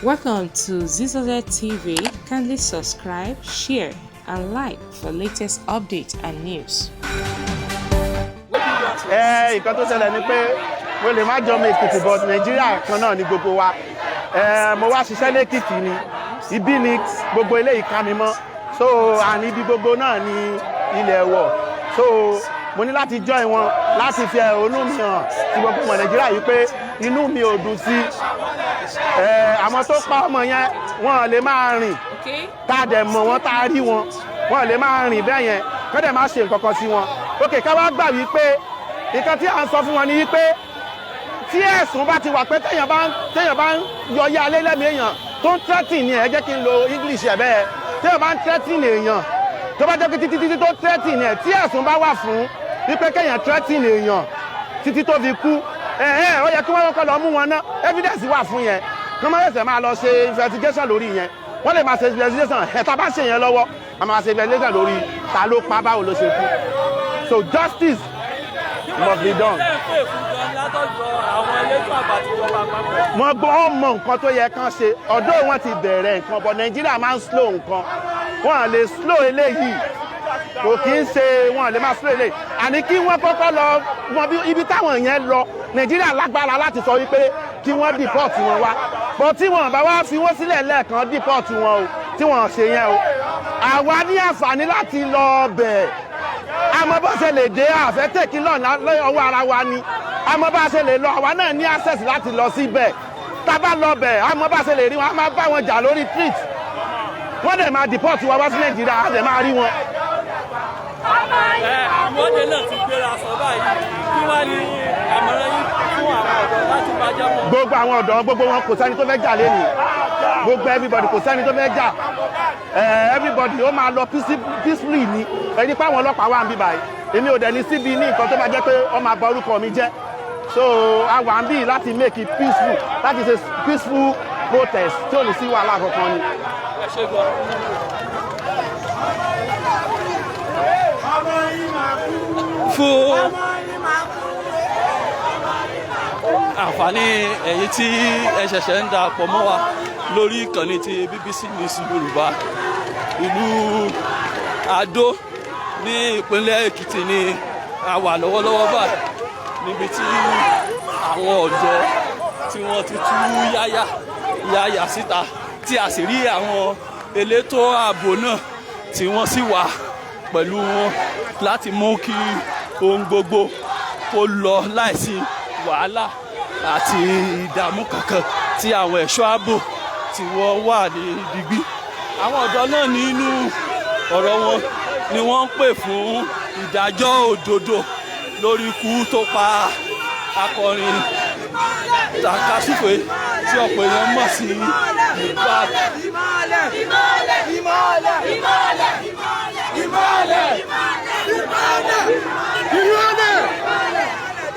Welcome to Zizoze TV. Kindly subscribe, share, and like for latest updates and news. Ẹ nǹkan tó ṣẹlẹ̀ ni pé mo lè má jọmọ Èkìtì, but Nàìjíríà kan náà ni gbogbo wa. Ẹ mo wá ṣiṣẹ́ lẹ́kìtì ni, ibi ni gbogbo eléyìí ká mi mọ́. So àní ibi gbogbo náà ni ilẹ̀ wọ̀, so mo ní láti join wọn láti fi ẹ̀hónú mi hàn sí gbogbo ọmọ Nàìjíríà yìí pé inú mi ò dùn sí ẹ. Àwọn tó pa ọmọ yẹn, wọn lè máa rìn tá a dẹ̀ mọ̀ wọ́n, tá a rí wọn, wọn lè máa rìn bẹ́ẹ̀ yẹn, kọ́ dẹ̀ máa ṣe nǹkan kan sí wọn. Ok, ká wá gbà wípé nǹkan tí à ń sọ fún wọn ni wípé tí ẹ̀sùn bá ti wà pé téèyàn bá ń yọ yá alẹ́ lẹ́mìí èèyàn, tó ń threatening ni, ẹ jẹ́ kí n lo English ẹ̀ bẹ́ẹ̀, téèyàn bá ń threatening èèyàn, tó bá jẹ́ pé títí títí tó threatening ẹ̀, tí ẹ̀sùn bá wà fún wípé kéèyàn threatening èèyàn títí tó fi kú, ẹ̀hẹ́n, ó yẹ kí wọ́n kọ́kọ́ lọ mú wọn ná. Evidence wà fún yẹn, kí wọ́n má ṣẹ̀ṣẹ̀ máa lọ ṣe investigation lórí yẹn. Wọ́n lè máa ṣe investigation ẹ̀. Tá a bá ṣe yẹn lọ́wọ́, a máa ṣe investigation lórí ta ló pa, báwo ló ṣe kú. So justice must be done. Wọ́n gbọ́, wọ́n mọ nǹkan tó yẹ kán ṣe. Ọ̀dọ́ wọn ti bẹ̀rẹ̀ nǹkan, but Nàìjíríà máa ń slow nǹkan. Wọ́n lè slow eléyìí, kò kí ń ṣe wọ́n lè máa slow eléyìí. Àní kí wọ́n kọ́kọ́ lọ mọ bí ibi táwọn yẹn lọ. Nàìjíríà lágbára láti sọ wípé kí wọ́n deport wọn wá, but tí wọ́n bá wá fi wọ́n sílẹ̀ lẹ́ẹ̀kan, deport wọn o, tí wọ́n ṣe yẹn o, àwa ní àǹfààní láti lọ bẹ̀. Àmọ́ bó ṣe lè dé àfẹ́ tèkí lọ́nà ọwọ́ ara wa ni. Àmọ́ bá ṣe lè lọ, àwa náà ní access láti lọ síbẹ̀. Tá a bá lọ bẹ̀, àmọ́ bá ṣe lè rí wọn, a máa bá wọn jà lórí street. Wọ́n dẹ̀ máa deport wa wá sí Nàìjíríà, á dẹ̀ máa rí wọn. Ẹ ìwọ́de náà ti gbéra sọ báyìí. Kí wàá ní àmọ̀ràn yín fún àwọn ọ̀dọ́ láti máa jẹ́ mọ́? Gbogbo àwọn ọ̀dọ́, gbogbo wọn, kò sẹ́ni tó fẹ́ jà lẹ́nu. Gbogbo everybody, kò sẹ́ni tó fẹ́ jà. Everybody ó máa lọ peacefully ni. Ẹni pé àwọn ọlọ́pàá wà ń bí báyìí, èmi ò dẹ̀ ní síbi ní nǹkan tó bá jẹ́ pé ó máa bà orúkọ mi jẹ́. So a wà ń bí láti make it peaceful, láti ṣe peaceful protest tí ò ní sí wàhálà kankan ni. Ẹ ṣe gan. Fún àǹfààní ẹ̀yin tí ẹ ṣẹ̀ṣẹ̀ ń darapọ̀ mọ́ wa lórí ìkànnì ti BBC News Yorùbá, ìlú Adó ní ìpínlẹ̀ Èkìtì ni a wà lọ́wọ́lọ́wọ́ báyìí, níbi tí àwọn ọ̀dọ́ tí wọ́n ti tú yáyà yáyà síta, tí a sì rí àwọn elétò ààbò náà tí wọ́n sì wà pẹ̀lú wọn láti mú kí ohun gbogbo kó lọ láìsí wàhálà àti ìdààmú kankan, tí àwọn ẹ̀ṣọ́ ààbò tí wọ́n wà ní digbí. Àwọn ọ̀dọ́ náà, nínú ọ̀rọ̀ wọn ni wọ́n ń pè fún ìdájọ́ òdodo lórí ikú tó pa akọrin tàkasúfè tí ọ̀pọ̀ èèyàn mọ̀ sí Mohbad. Ìmọ́lẹ̀! Ìmọ́lẹ̀! Ìmọ́lẹ̀! Ìmọ́lẹ̀! Ìmọ́lẹ̀! Ìmọ́lẹ̀! Ìmọ́lẹ̀!